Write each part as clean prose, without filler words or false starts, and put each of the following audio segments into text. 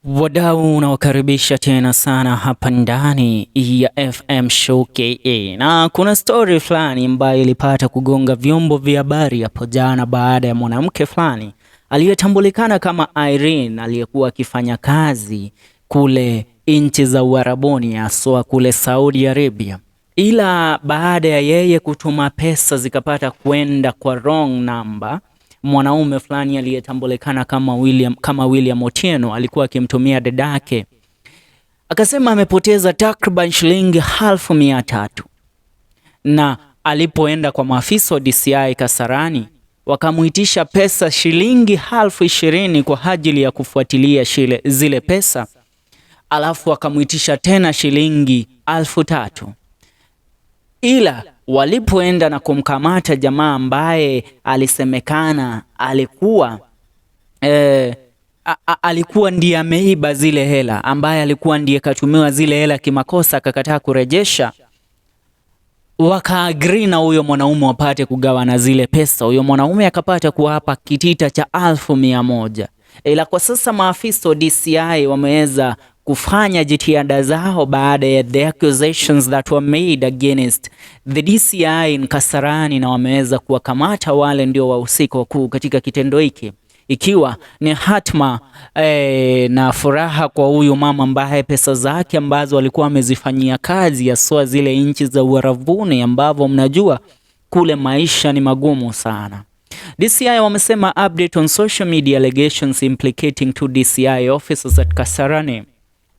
Wadau, unawakaribisha tena sana hapa ndani ya FM Show KA, na kuna story fulani ambayo ilipata kugonga vyombo vya habari hapo jana baada ya mwanamke fulani aliyetambulikana kama Irene aliyekuwa akifanya kazi kule nchi za Uarabuni, haswa kule Saudi Arabia, ila baada ya yeye kutuma pesa zikapata kwenda kwa wrong number, mwanaume fulani aliyetambulikana kama William Otieno alikuwa akimtumia dadake, akasema amepoteza takriban shilingi 300,000, na alipoenda kwa maafisa wa DCI Kasarani wakamuitisha pesa shilingi 20,000 kwa ajili ya kufuatilia zile pesa, alafu wakamuitisha tena shilingi 3,000, ila walipoenda na kumkamata jamaa ambaye alisemekana alikuwa ndiye ameiba zile hela, ambaye alikuwa ndiye katumiwa zile hela kimakosa akakataa kurejesha, wakaagree na huyo mwanaume wapate kugawana zile pesa. Huyo mwanaume akapata kuwapa kitita cha 100,000. Ila kwa sasa maafisa wa DCI wameweza kufanya jitihada zao baada ya the accusations that were made against the DCI in Kasarani, na wameweza kuwakamata wale ndio wahusika wakuu katika kitendo hiki, ikiwa ni hatma na furaha kwa huyu mama ambaye pesa zake ambazo alikuwa amezifanyia kazi haswa zile nchi za Uarabuni, ambavyo mnajua kule maisha ni magumu sana. DCI wamesema update on social media allegations implicating two DCI officers at Kasarani.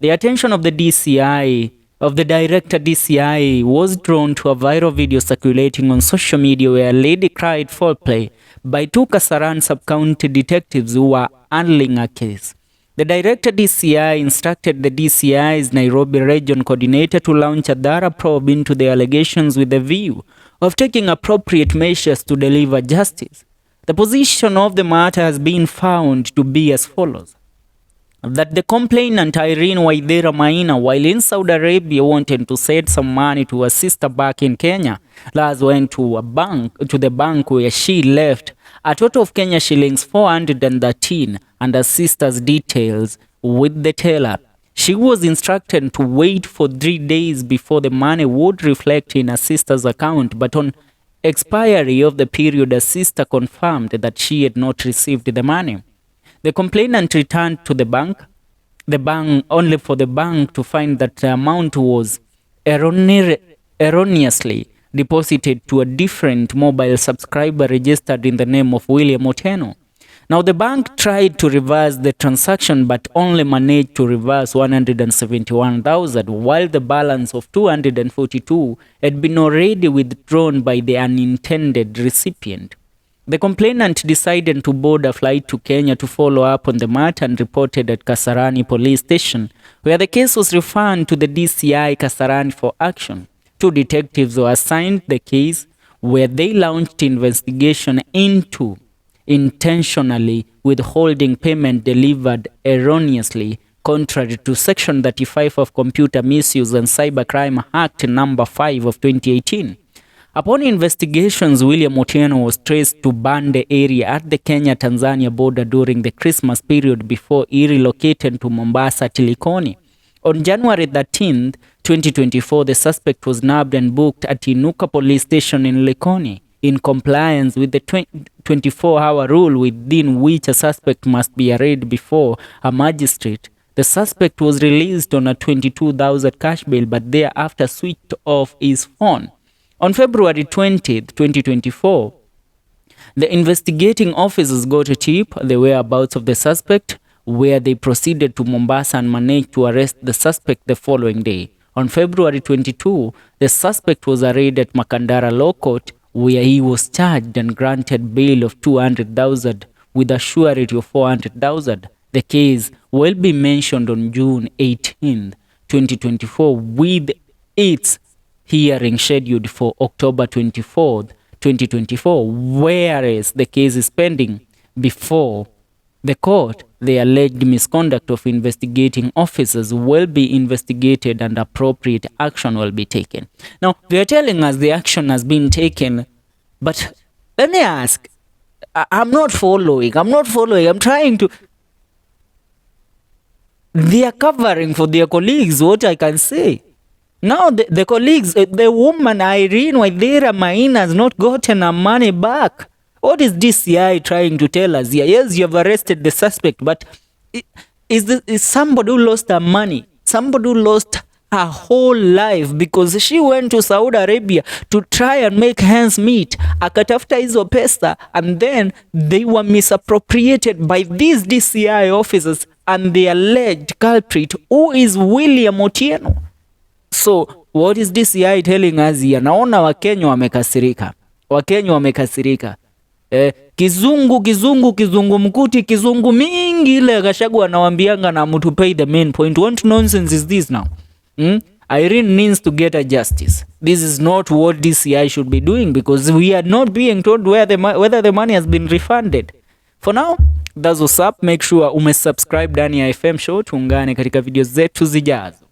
The attention of the DCI of the director DCI was drawn to a viral video circulating on social media where a lady cried foul play by two Kasarani sub-county detectives who were handling a case. The director DCI instructed the DCI's Nairobi region coordinator to launch a thorough probe into the allegations with the view of taking appropriate measures to deliver justice. The position of the matter has been found to be as follows: that the complainant Irene Waithera Maina, while in Saudi Arabia, wanted to send some money to her sister back in Kenya, thus went to the bank where she left a total of Kenya shillings 413 and her sister's details with the teller. She was instructed to wait for 3 days before the money would reflect in her sister's account, but on expiry of the period, her sister confirmed that she had not received the money. The complainant returned to the bank only for the bank to find that the amount was erroneously deposited to a different mobile subscriber registered in the name of William Otieno. Now the bank tried to reverse the transaction but only managed to reverse 171,000, while the balance of 242 had been already withdrawn by the unintended recipient. The complainant decided to board a flight to Kenya to follow up on the matter and reported at Kasarani Police Station, where the case was referred to the DCI Kasarani for action. Two detectives were assigned the case, where they launched investigation into intentionally withholding payment delivered erroneously contrary to Section 35 of Computer Misuse and Cybercrime Act number 5 of 2018. Upon investigations, William Otieno was traced to Bande area at the Kenya-Tanzania border during the Christmas period before he relocated to Mombasa to Likoni. On January 13, 2024, the suspect was nabbed and booked at Inuka Police Station in Likoni in compliance with the 24-hour rule within which a suspect must be arraigned before a magistrate. The suspect was released on a 22,000 cash bail but thereafter switched off his phone. On February 20th, 2024, the investigating officers got a tip the whereabouts of the suspect, where they proceeded to Mombasa and managed to arrest the suspect the following day. On February 22, the suspect was arraigned at Makadara Law Court, where he was charged and granted bail of 200,000 with a surety of 400,000. The case will be mentioned on June 18, 2024, with its hearing scheduled for October 24th, 2024, whereas the case is pending before the court. The alleged misconduct of investigating officers will be investigated and appropriate action will be taken. Now, they are telling us the action has been taken, but let me ask, I'm not following. I'm not following. I'm trying to. They are covering for their colleagues, what I can say. Now the colleagues, the woman Irene Waithera Maina has not gotten her money back. What is DCI trying to tell us here? Yes, you have arrested the suspect, but is somebody who lost her money, somebody who lost her whole life because she went to Saudi Arabia to try and make ends meet, akatafuta hizo pesa, and then they were misappropriated by these DCI officers and the alleged culprit, who is William Otieno. So what is DCI telling us here? Naona Wakenya wamekasirika, Wakenya wamekasirika. Kizungu kizungu kizungu mkuti kizungu mingi ile Gachagua anawambianga na mtu pay the main point. What nonsense is this now? Hmm? Irene needs to get a justice. This is not what DCI should be doing because we are not being told whether the money has been refunded. For now, that's what's up. Make sure umesubscribe ndani ya FM Show, tuungane katika video zetu zijazo.